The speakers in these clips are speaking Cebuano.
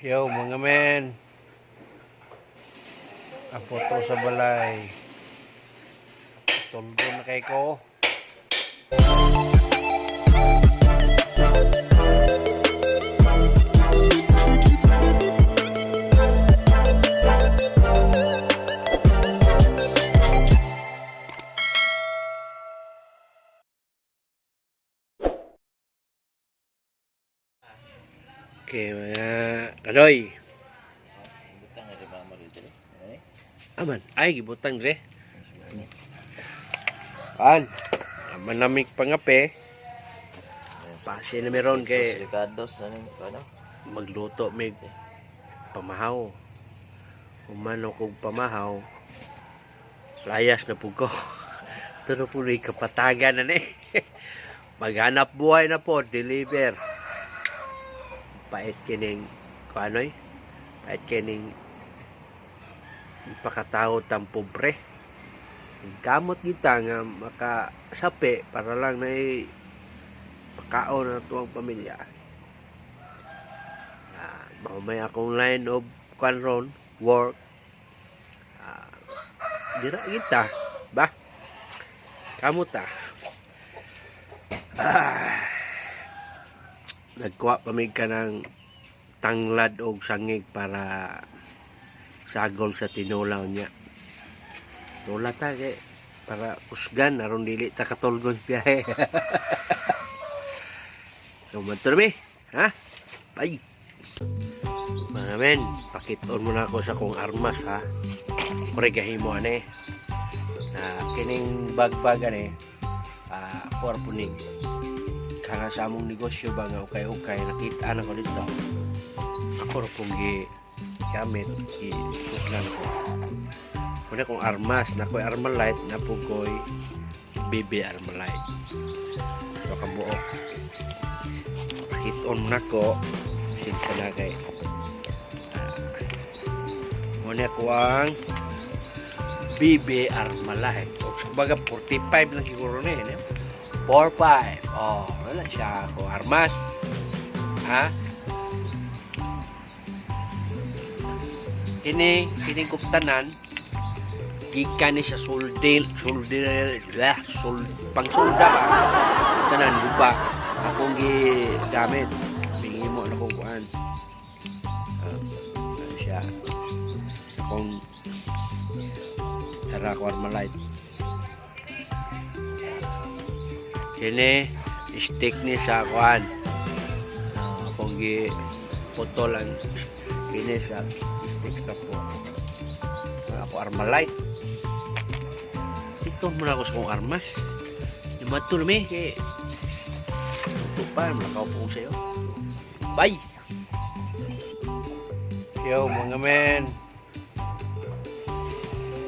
Yo, mga men. Apoto sa balay. Tulgo na kay ko. Okay, mga kanoy. Butang nga di ba mo dito? Eh? Aman, ay, gibutang dre. An, manamig pangape. Pasi na meron kay Ricardo's ano ano? Magluto mig pamahaw. Humano kog pamahaw, layas na pud ko. Ito na po rin kapatagan na ni. Maghanap buhay na po, deliver. Pait kining, kuanoy? Pait kining ipakatao tang pobre. Kamot kita nga makasapi para lang na pakaon na tuwang pamilya. Ah, mao may akong line of kwan ron, work. Ah, dira kita ba? Kamuta. Ah, nagkuha pa mig ka ng tanglad og sangig para sagol sa tinulaw niya. Tula ta kay para kusgan aron dili ta katulgon biyahe. So man mi, ha? Bye. Mga men, pakiton mo na ako sa kong armas, ha. Pre gahimo ane. Na kining bagbag ane, ah, ako po ni kana sa among negosyo ba nga ukay-ukay nakita na ko dito. Ako ra pong gi gamit gi suklan ko. Muna kong armas, na ko'y Armalite, na po ko'y BB Armalite. So kabuok. Pakiton mo na ko. Sinta na kay. Ah, muna ko ang BB Armalite. O, kumbaga 45 lang siguro na yun. Eh. 45. Oh, wala siya ako. Armas. Ha? Kini, kining kuptanan, gikan ni sa suldil, suldil, lah, sul, pangsulda ba? Tanan, guba. Akong gigamit. Bingi mo na kong kuan. Ah, ano siya. Akong tara ko Armalite. Kini, stick ni sa kuan. Ah, akong gi putol ang kini sa stick sa po. Ako Armalite. Ito muna ako sa kong armas. Lumato nami kay ito pa, malakaw po ko sa'yo. Bye! Yo, mga men.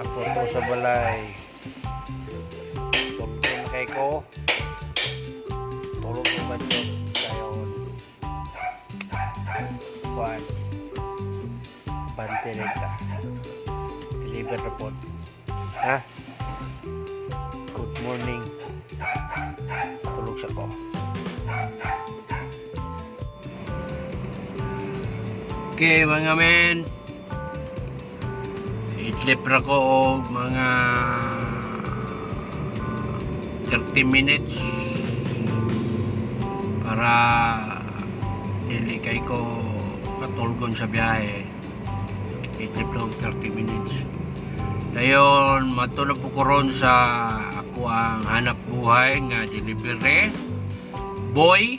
Ako to sa balay. Tulog na kay ko. Tulog na ba dito? Tayo. Kuan. Bante na ita. Deliver na po. Ha? Good morning. Tulog sa ko. Okay, mga men. Idlip ra ko og mga 30 minutes para dili kay ko katulgon sa biyahe. Idlip lang og 30 minutes. Dayon, matulog po ko ron sa ako ang hanap buhay nga delivery boy.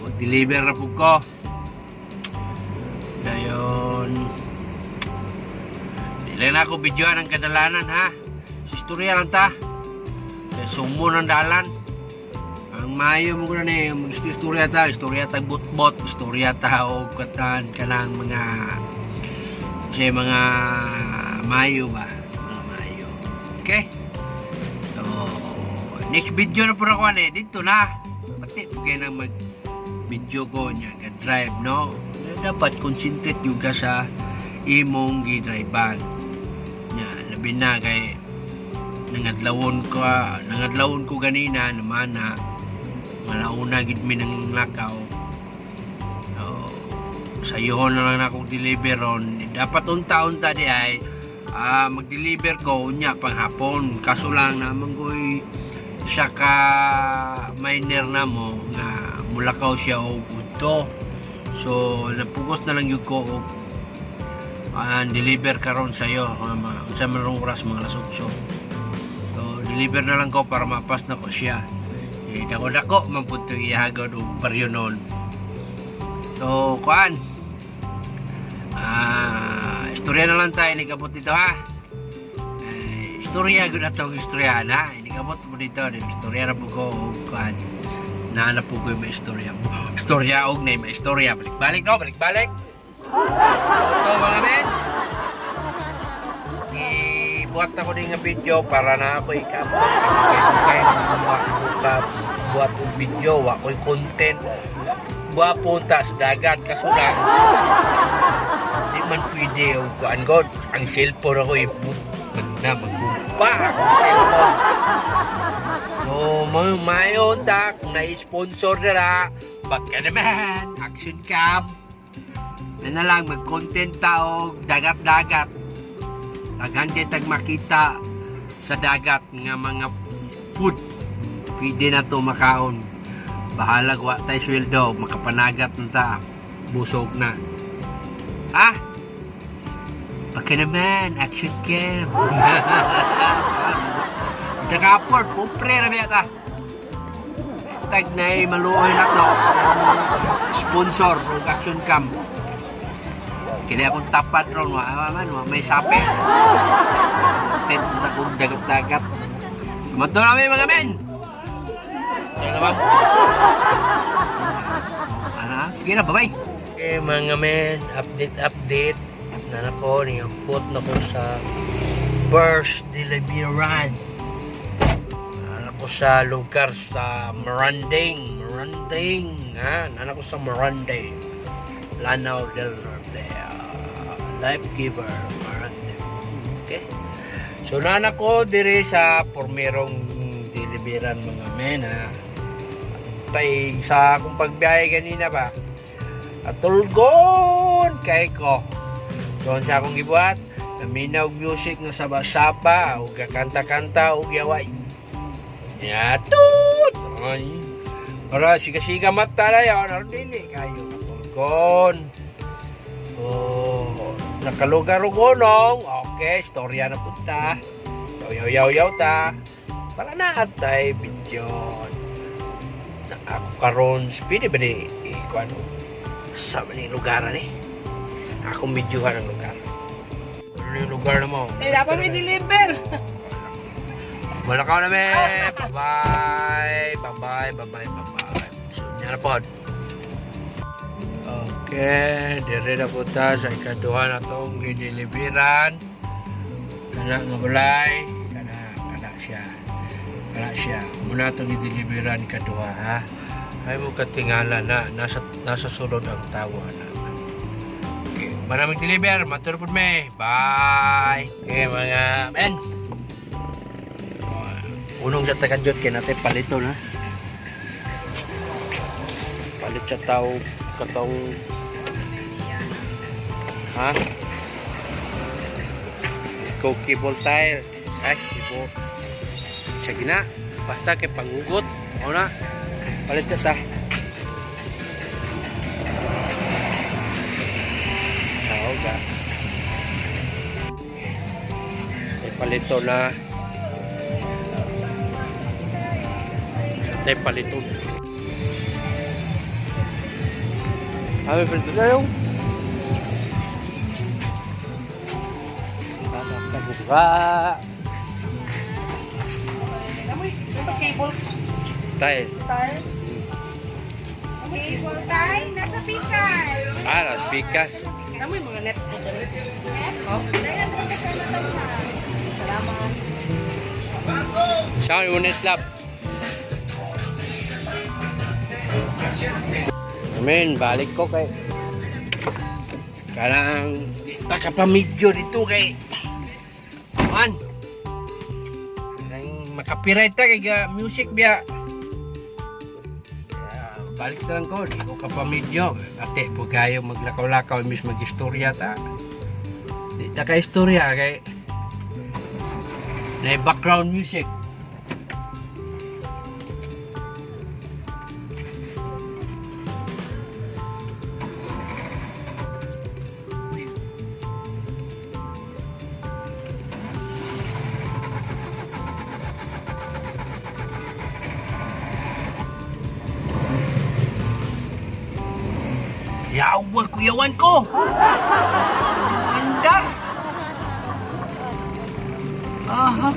Mag-deliver na po ko. Dayon, dili na ako videoan ang kadalanan, ha. Sa istorya lang ta. Kaya sumo ng dalan. Ang maayo mo ko na ni, mag-istorya ta, istorya ta bot-bot, istorya ta o katan kanang mga kasi mga mayo ba? Mga mayo. Okay? So, next video na po ako eh. Dito na. Pati po kayo nang mag video ko niya. Ga-drive, no? Dapat concentrate yung ka sa imong gi-drivean. Nya, labi na kay nangadlawon ko ganina naman na malauna gid mi nang lakaw. So, Sayuhon na lang akong deliver ron. Dapat unta-unta di ay mag-deliver ko unya panghapon. Kaso lang naman ko'y siya ka miner na mo nga mulakaw siya og udto. So napugos na lang yun ko og deliver karon sa iyo unsa man rong oras, mga alas 8. So deliver na lang ko para mapas na ko siya. Eh, dako dako man pud to ihagod og baryo noon. So kuan, istorya na lang tayo ni dito ha. Eh, istorya gud atong istorya na. Inikabot mo dito, di istorya ra po ko og kuan. Nahanap po ko yung may istorya. Istorya og na may istorya. Balik-balik no, balik-balik. So mga men, ibuhat ako din nga video para na ako ikabot. Kaya ka buhat og video, wa ko'y content. Buhat punta sa dagat, kaso lang, di man pwede og kuan god. Ang cellphone ako ibut na magumpa akong cellphone. So, mayon ta, kung na-sponsor na ra, baka naman, action cam. Na lang, mag-content ta og dagat-dagat. Daghan kay tag makita sa dagat nga mga food. Pwede na to makaon. Bahala wa tay sweldo, makapanagat na ta. Busog na. Ah! Baka naman, action cam. Tsaka afford, pupre ra biya ta. Tag na maluoy na to. Sponsor og action cam. Kini akong tapat ron, wa man, wa may sapi. Tet na kong dagat-dagat. Sumato namin mga men. Sige ba? Ano? Sige na, bye-bye. Okay mga men, update update. Na ko, niyapot na ko sa Burst de Libiran. Nana ko sa lugar sa Maranding. Maranding. Ha? Nana ko sa Maranding. Lanao del Norte. Life Giver. Maranding. Okay. So nana ko dire sa pormerong deliveran mga men ha. Tay sa akong pagbiyahe kanina ba. Atulgon kay ko. Doon sa akong gibuhat, naminaw og music nga saba-saba ug kanta-kanta ug yaway. Ya tut. Ay. Para siga-siga mata na yon, aron dili kayo katulgon. Oh, nakalugar og unong. Okay, istorya na punta. Yaw yaw yaw ta. Para na atay video. Na ako karon, pwede ba ni iko ano sa ni lugar ni? Akong videohan ang lugar. Ano yung lugar na mo? Eh, dapat may deliver. Malakaw na me. Bye-bye. Bye-bye. Bye-bye. Bye-bye. So, yan na pod. Okay, dire na po ta sa ikaduha na tong gideliveran. Kana nga balay, kana kana siya. Kana siya. Muna itong gideliveran ikaduha ha. Ay mo katingala na nasa sulod ang tawo na. Okay, maraming deliver, matur pud me. Bye. Okay mga men. Unong sa taga-jot kay natin palito na. Palit sa tao katong ha? Go cable tire. Ay, cable. Siya gina. Basta kay pangugot. O na. Palit sa ta. Tao ga. Ay palito na. Tay palito. May palito na yung. Kakabuka. Amoy, ito cable Tay. tire. Cable tie, nasa pikas. Ah, nasa pikas. Amoy mga nets ko dali. Oh. Salamat. Saan yung net lab? Amen, balik ko kay kanang di ta ka pa medyo dito kay man. Kanang makapiright ta kay ga music biya. Yeah, Balik na lang ko, di ko kapamidyo. Ate, po kayo maglakaw-lakaw, imbis mag-istorya ta. Di ta ka istorya kay na background music. Yawa kuyawan ko. Andar. Aha.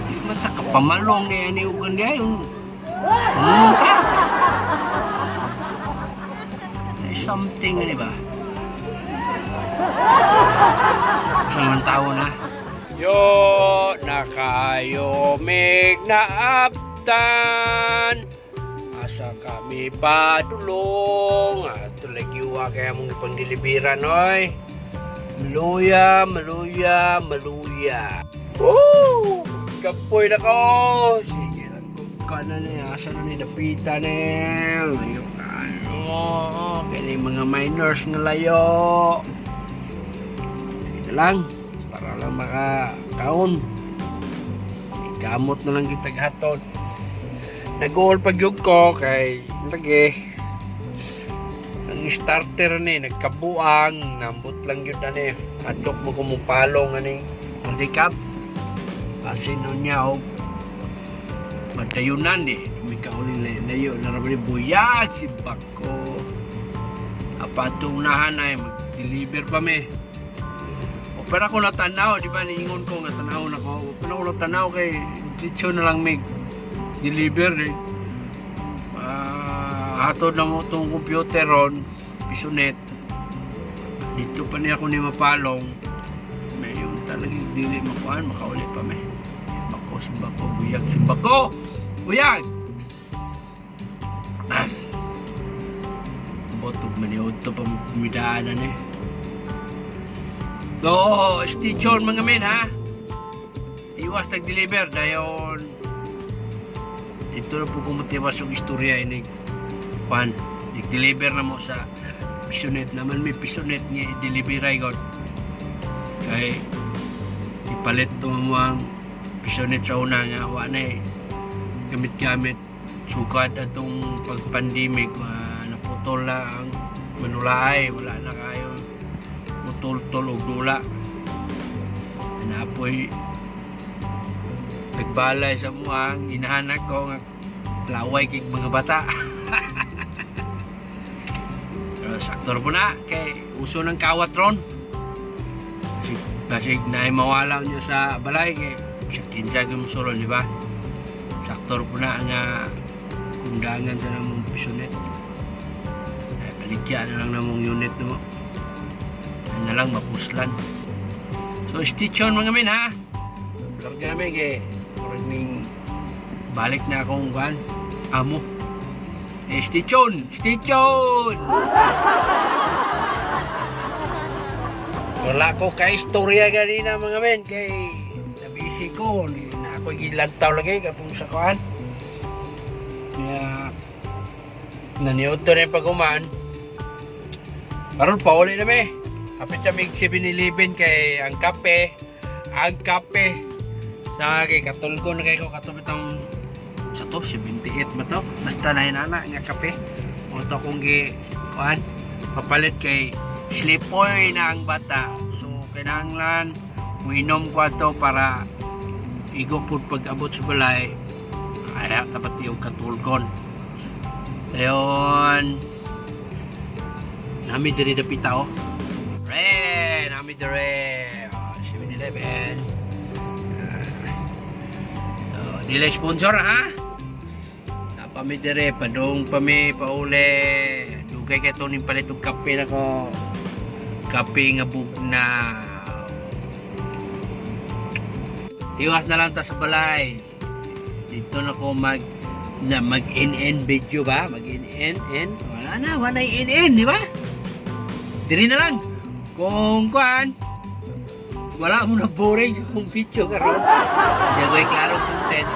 Di mata ka pamalong ni ani ugan di ayon. Ka. May something ani ba? Isang tao na. Yo, nakayomig na aptan. Asa kami padulong at tulag-iwa kaya mong ipangdilibiran, oy. Maluya, maluya, maluya. Woo! Kapoy na ko! Sige lang kung ka na niya. Asa na ni Dapita na Layo kayo. Kaya mga minors nga layo. Ito lang. Para lang makakaon. Gamot na lang kita gaton. Nag-all pag ko kay lagi ang starter ni nagkabuang nambot lang yun na ni adok mo kumupalong aning handicap asin nun niya og madayunan eh may kaulin layo na raman ni buyag si bako apatong unahan ay mag-deliver pa mi o pero ako natanaw di ba niingon ko nga tanaw na ko pero ako natanaw kay ditso na lang may deliver eh. Ah, hatod na mo itong computer ron, pisunet. Dito pa niya ako ni Mapalong. May yung talagang dili makuan, makauli pa may. Bako, simbako, buyag, simbako! Buyag! Ah. Botog maniod to pa midaanan eh. So, stay tuned mga men ha. Iwas tag-deliver dayon dito na po kumutiwas yung istorya ini kwan deliver na mo sa pisonet naman may pisonet nga i-deliver ay god kay ipalit to mo ang pisonet sa una nga wa na eh gamit-gamit sukad atong pag-pandemic naputol na ang manulaay wala na kayo mutultol og dula napoy nagbalay sa muang hinahanak ko nga laway kig mga bata. Pero sakto po na kay uso ng kawat ron. Basig, basig na mawala niya sa balay kay sa kinsa gyud sulon di ba? Sakto po na nga kundangan sa namong pisunet. Ay, baligya na lang namong unit no. Ano na lang mapuslan. So stay tuned mga men ha. Vlog namin kay murag ning balik na akong kuan amo. Eh, stay tuned! Stay tuned! Wala ko kay istorya ganina mga men kay nabisi ko ni na ako gilantaw lagi kapung sa kuan. Kaya naniod to na yung pag-uman. Karon pauli na mi. Kapit sa mig 7-Eleven kay ang kape, ang kape. Sa kay katulgo na kay ko katulog itong sa to 78 ba to? Basta na inana nga kape. O to kung gi kuan papalit kay slipoy na ang bata. So kinahanglan uinom ko ato para igo pud pag-abot sa balay. Ay dapat yung katulgon. Ayun. Nami diri dapita oh. Re, nami diri. Oh, 7-Eleven. Ah. So, dili sponsor ha. Napami dire padung pa mi pauli. Dugay kay to ning palit og kape nako. Kape nga bugna. Tiwas na lang ta sa balay. Dito na ko mag na mag NN video ba? Mag NN N wala na, wala NN, di ba? Diri na lang. Kung kuan Wala mo na boring sa kong video karon. Siya ko'y klaro content.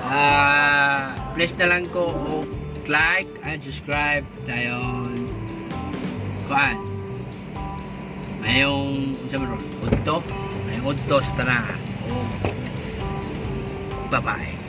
Ah, please na lang ko og like and subscribe dayon kuan. Mayong unsa man ron? Udto. Mayong udto sa tanan. Og bye-bye.